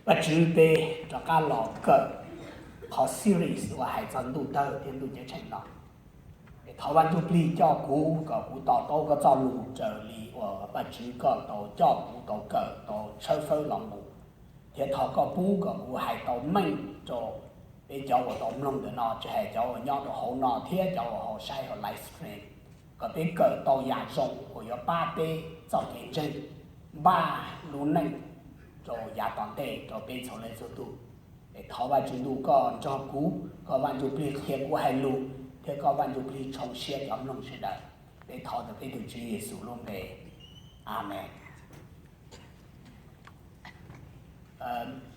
Vaj Tswv, peb rov qab los kawm qhov series uas hais txog ntuj tawg thiab ntuj ceeb tsheej no. Es thov Vaj Ntsujplig coj kuv kom kuv to taub koj txoj lus raws li uas Vaj Tswv koj tau coj kuv tau kawm tau tshawb fawb los mus, thiab thov koj pub kom kuv hais tau meej rau peb cov uas tau mloog ntawm no, tsis hais cov uas nyob rau hauv no thiab cov uas ho saib hauv live stream, kom peb kawm tau yam zoo uas yuav pab peb txoj kev ntseeg npaj lub neej rau yav tom ntej rau peb txhua leej txhua tus. Es thov Vaj Tswv Ntuj koj nrog kuv, koj Vaj Ntsujplig qhia kuv hais lus, thiab koj Vaj Ntsujplig tshoov siab cov mloog sawv daws. Peb thov ntawm peb tus Tswv Yexus lub npe, Amees.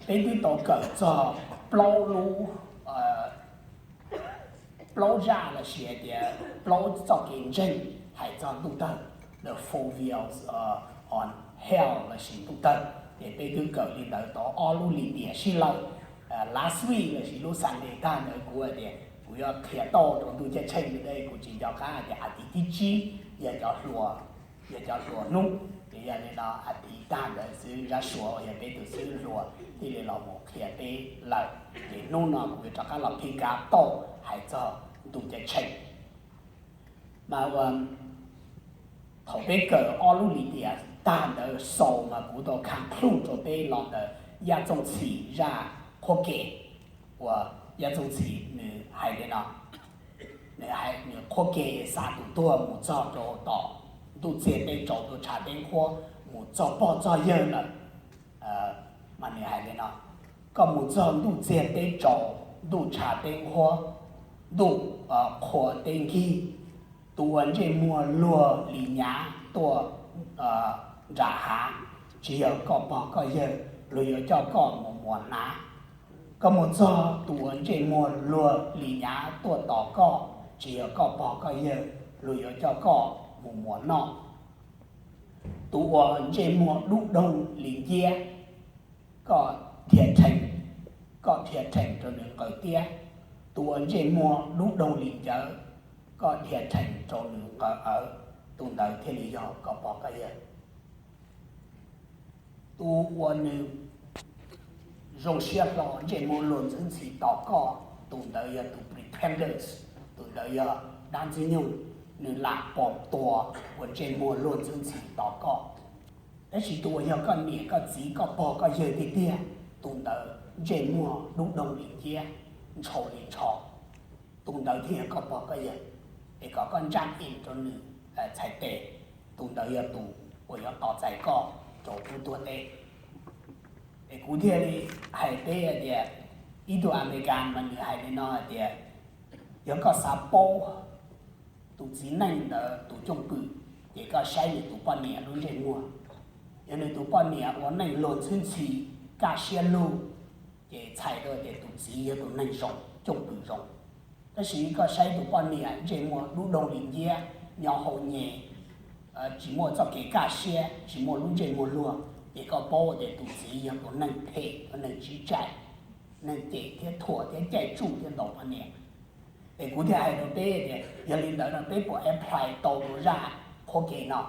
Peb twb tau kawm txog plaub lub, plaub zaj lossis hais tias plaub txoj kev ntseeg hais txog ntuj tawg, the four views on hell lossis ntuj tawg. Ces peb twb kawm li ntawd tau ob lub lim tiam sib law. Last week lossis lub Sunday tag ntawd kuv hais tias kuv yuav qhia tau rau ntuj ceeb tsheej, kuv tsis nco qab hais tias a tib tib tsib yog cov hluas, yog cov hluas hnub. Ces yog li no a tib tag ntawd xwb Zab Suav uas yog peb tus xib hwb hluas thiaj li los mus qhia peb lawm. Ces hnub no kuv yuav rov qab los pick up tau hais txog ntuj ceeb tsheej. Mas ua thaum peb kawm ob lub lim tiam tag ntawd xaus mas kuv tau conclude rau peb los ntawm Yaj Txooj Txhim zaj qhuab ke, uas Yaj Txooj Txhim nws hais li no, nws hais nws qhuab ke xa tus tuag mus txog rau tom ntuj txiag teb tsaus ntuj tshav teb nqhuab mus txog pog txog yawg lawm. Mas nws hais li no, koj mus txog ntuj txiag teb tsaus, ntuj tshav teb nqhuab, ntuj qhua teb nkig, tus uas ntsej muag luag li nyav tuaj nram hav, tsis yog koj pog koj yawg, luag yuav coj koj mus muas hnav. Koj mus txog tus uas ntsej muag luag li nyav tuaj tos koj, tsis yog koj pog koj yawg, luag yuav coj koj mus muas noj. Tus uas ntsej muag dub doog li nciab, koj dhia rhees, koj dhia rhees rau nws nqaws tiab. Tus uas ntsej muag dub doog li ncawv, koj dhia rhees rau nws nqaws awv, tus ntawd thiaj li yog koj pog koj yawg. Tus uas nws zoo siab hlo ntsej muag luag ntxwb ntxhi tos koj, tus ntawd yog tus pretenders, tus ntawd yog dab ntxwg nyoog, nws lam pom tua uas ntsej muag luag ntxwb ntxhi tos koj. Tab sis tus uas yog koj niam koj txiv koj pog koj yawg tiag tiag, tus ntawd ntsej muag dub doog li nciab, ntshaus li ntsho, tus ntawd thiaj yog koj pog koj yawg. Es kom koj ntsaj tis rau nws txhais tes, tus ntawd yog tus uas yuav tos txais koj rau lub tuam teb. Es kuv thiaj li hais peb hais tias, ib tug Amelikas mas nws hais li no hais tias, yog koj xav paub tus txiv neej ntawd tus cwj pwm, ces koj saib nws tus poj niam lub ntsej muag. Yog nws tus poj niam ua neej luag ntxhwb ntxhi, kaj siab lug, ces txhais tau tias tus txiv yog tus neeg zoo, cwj pwm zoo. Tab sis koj saib tus poj niam ntsej muag dub doog li nciab, nyo hau nyem, tsis muaj txoj kev kaj siab, tsis muaj lub ntsej muag luag, ces koj paub tias tus txiv yog tus neeg phem, tus neeg tsiv tsaim, neeg cem thiab thuam thiab caij tsuj thiab ntaus poj niam. Es kuv thiaj hais rau peb tias yog li ntawd no peb puas apply tau rau zaj qhuab ke no,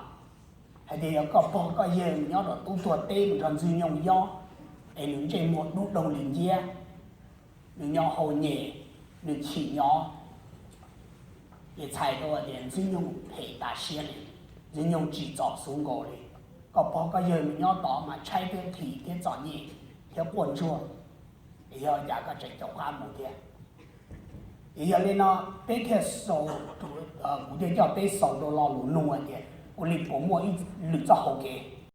hais tias yog koj pog koj yawg nyob rau tub tuag teb mus nrog ntxwg nyoog yob, es nws ntsej muag dub doog li nciab, nws nyo hau nyem, nws chim nyov, ces txhais tau tias ntxwg nyoog phem tas siab li, ntxwg nyoog tsim txom xwb nkaus li. Koj pog koj yawg nws nyob tod mas tshaib thiab chim thiab txom nyem thiab quaj ntsuag, es yog cas koj tseem caum qab mus thiab? Ces yog li no peb thiaj xaus, kuv thiaj coj peb xaus rau lo lus nug tias ua li puas muaj ib lwm txoj hau kev.